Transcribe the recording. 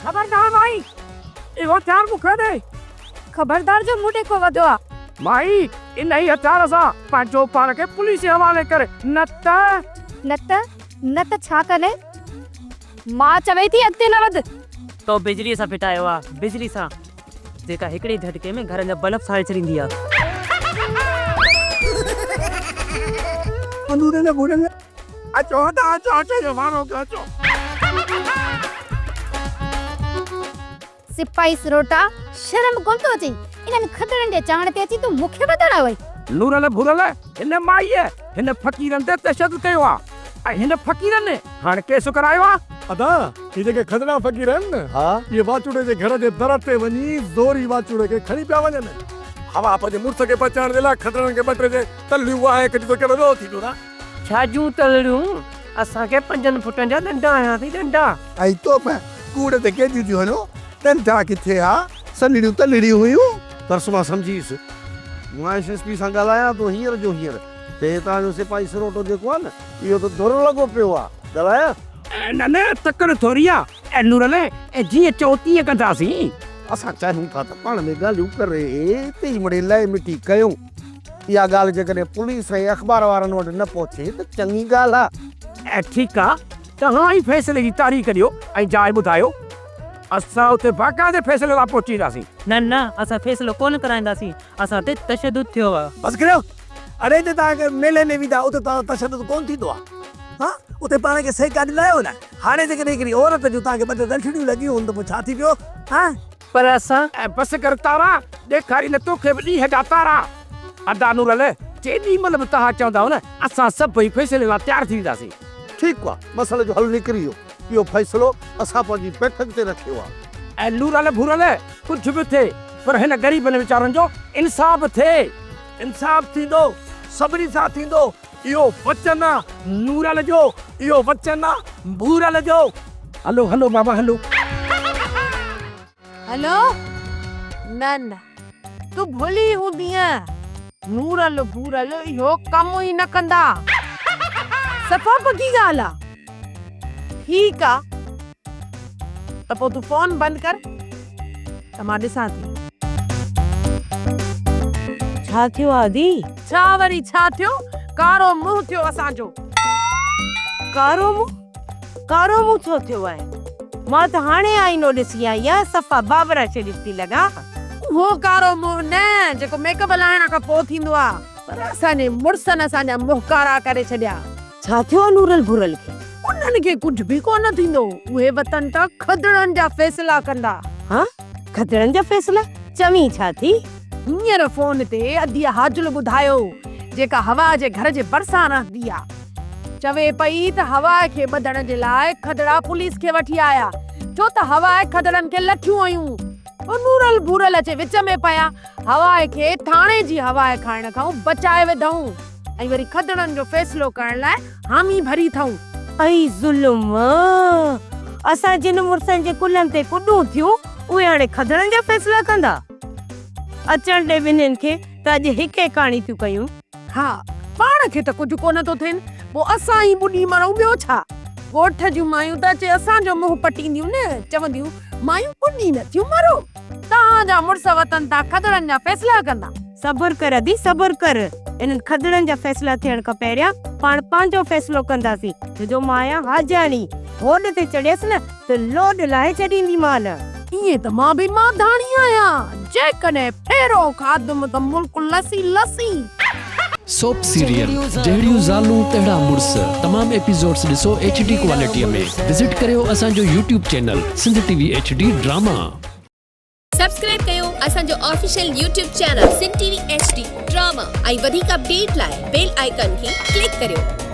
خبردار مائي، اهو هٿيار مون کي ڏي. خبردار جو مون ڏي ڪو وڌو آ. مائي، انهيء هٿيار سان پنهنجو پاڻ کي پوليس جي حوالي ڪر، نه ته. نه ته؟ نه ته ڇا ڪندين؟ مان چوي ٿي اڳتي نه وڌ. تو بجليء سان ڦٽايو آ، بجلي سان، جيڪا هڪڙي جهٽڪي ۾ گهرن جا بلب ساڙي ڇڏيندي آ. اچو ادا اچو اچو جو وارو ڪيو اچو. سپاهي سروٽا، شرم ڪونه ٿو اچئي، انهن کدڙن جي چوڻ تي اچي تون مون کي ٻڌڻ آيو آهين. نورل ڀورل، هن مائيء هن فقيرن تي تشدد ڪيو آ ۽ هن فقيرن هاڻ ڪيس ڪرايو آ. ادا، هي جيڪي کدڙا فقير آهن نه، اهي واچوڙي جي گهر جي در تي وڃي زوري واچوڙي کي کڻي پيا وڃن. هوا پنهنجي مڙس کي بچائڻ جي لاء کدڙن کي ٻه ٽي جي تلڙيون وهائي ڪڍي ته ڪهڙو ڏوهه ٿي پيو نه. ڇا جون تلڙيون؟ اسان کي پنجن فٽن جا ڏنڊا هنيا اٿئي ڏنڊا. ۽ تو به ڪوڙ تي ڪيڏيون ٿيون هڻو، ڏنڊا ڪٿي ها، سنهڙيون تلڙيون هيون. ترس مان سمجهي ويس. مان ايس ايس پي سان ڳالهايان ٿو هينئر جو هينئر ته هتان جو سپاهي سروٽو جيڪو آهي نه اهو ته ڌر لڳو پيو آهي. ڳالهايان؟ نه نه تڪڙ ٿوري آ اي نورل ۽ جيئن چئو تيئن ڪنداسين. اسان چاهيون ٿا ته پاڻ ۾ ڳالهيون ڪري اتي ئي مڙئي لئه مٽي ڪيون. اها ڳالهه جيڪڏهن پوليس ۽ اخبار وارن وٽ نه پهچي ته چڱي ڳالهه آ. ۽ ٺيڪ آ، توهان ئي فيصلي جي تاريخ ڏيو ۽ جاء ٻڌايو، اسان اتي باقاعدي فيصلي لاء پهچي وينداسين. نه نه، اسان فيصلو ڪونه ڪرائينداسين، اسان تي تشدد ٿيو آ. بس ڪريو، اڙي جتي توهان کي ميلي ۾ ويندا اتي توهان سان تشدد ڪونه ٿيندو آ. ها، اتي پاڻ کي سيڪا ڏيندا آهيو نه، هاڻي جيڪڏهن هڪڙي عورت جون توهان کي ٻه ٽي لٺڙيون لڳيون هن ته پوء ڇا ٿي پيو؟ ها؟ پر اسان. ۽ بس ڪر تارا، ڏيکاري نه توکي به ڏينهن جا تارا. ادا نورل، جيڏي مهل به توهان چوندؤ نه، اسان سڀئي فيصلي لاء تيار ٿي وينداسين. ٺيڪ آ، مسئلي جو حل نڪري ويو. اهو فيصلو اسان پنهنجي بيٺڪ تي رکيو آ. ۽ نورل ڀورل، ڪجهه به ٿئي، پر هن غريبن ويچارن جو انصاف ٿئي. انصاف ٿيندو، سڀني سان ٿيندو. اهو وچن آ نورل جو، اهو وچن آ ڀورل جو. هلو هلو بابا هلو. هلو نه نه تون ڀلي هوندينء. نورل ڀورل اهو ڪم ئي نه ڪندا. صفا پڪي ڳالهه آ. ٺيڪ آ ته پوء تون فون بند ڪر ته مان ڏسان ٿي. ڇا ٿيو آ ادي؟ ڇا وري ڇا ٿيو؟ ڪارو منهن ٿيو اسان جو. ڪارو منهن؟ ڪارو منهن ڇو ٿيو آهي؟ مان ته هاڻي آئينو ڏسي آئي آهيان، صفا بابرا شريف ٿي لڳان. اهو ڪارو منهن نه جيڪو ميڪ اپ لاهڻ کان پوء ٿيندو آ، پر اسان جي مڙسن اسان جا منهن ڪارا ڪري ڇڏيا. ڇا ٿيو آ نورل ڀورل کي؟ انهن کي ڪجهه به ڪونه ٿيندو، اهي وطن تان کدڙن جا فيصلا ڪندا. ها؟ کدڙن جا فيصلا؟ چوين ڇا ٿي؟ هينئر فون تي اديء حاجل ٻڌايو، جيڪا حوا جي گهر جي ڀرسان رهندي آ. چوي پئي ته حوا کي ٻڌڻ جي لاء کدڙا پوليس کي وٺي آيا، ڇو ته حوا کدڙن کي لٺيون هنيون. پوء نورل ڀورل اچي وچ ۾ پيا، حوا کي ٿاڻي جي هوا کائڻ کان بچائي وڌائون ۽ وري کدڙن جو فيصلو ڪرڻ لاء حامي ڀري ٿئون. اي ظلم! اسان جن مڙسن جي ڪلهن تي ڪڏون ٿيون، اهي هاڻي کدڙن جا فيصلا ڪندا؟ اچڻ ڏي ٻنهين کي ته اڄ هڪ ايڪاڻي ٿيون ڪيون. ها، پاڻ کي ته ڪجهه ڪونه ٿو ٿين، پوء اسان ئي ٻڏي مرون ٻيو ڇا؟ ڳوٺ جون مايون ته اچي اسان جو منهن پٽينديون نه، چونديون، مايون ٻڏي نه ٿيون مرو، توهان جا مڙس وطن تان کدڙن جا فيصلا ڪندا. صبر ڪر ادي صبر ڪر، انهن کدڙن جا فيصلا ٿيڻ کان پهريان پاڻ پنهنجو فيصلو ڪنداسين، ڇو جو مان آهيان حاجاڻي، هوڏ تي چڙهيس نه ته لوڏ لاهي ڇڏينديمان. ائين ته مان به مانڌاڻي آهيان، جيڪڏهن ڦيرو کاڌم ته ملڪ لسي لسي. سوپ سيريل جهڙيون زالون تهڙا مڙس تمام ايپيسوڊس ڏسو ايڇ ڊي ڪوالٽي ۾ وزٽ ڪريو اسان جو YouTube channel Sindh T V H D drama. Subscribe ڪيو اسان جو official YouTube channel Sindh T V H D drama ۽ وڌيڪ اپڊيٽ لاء بيل آئيڪان کي ڪلڪ ڪريو.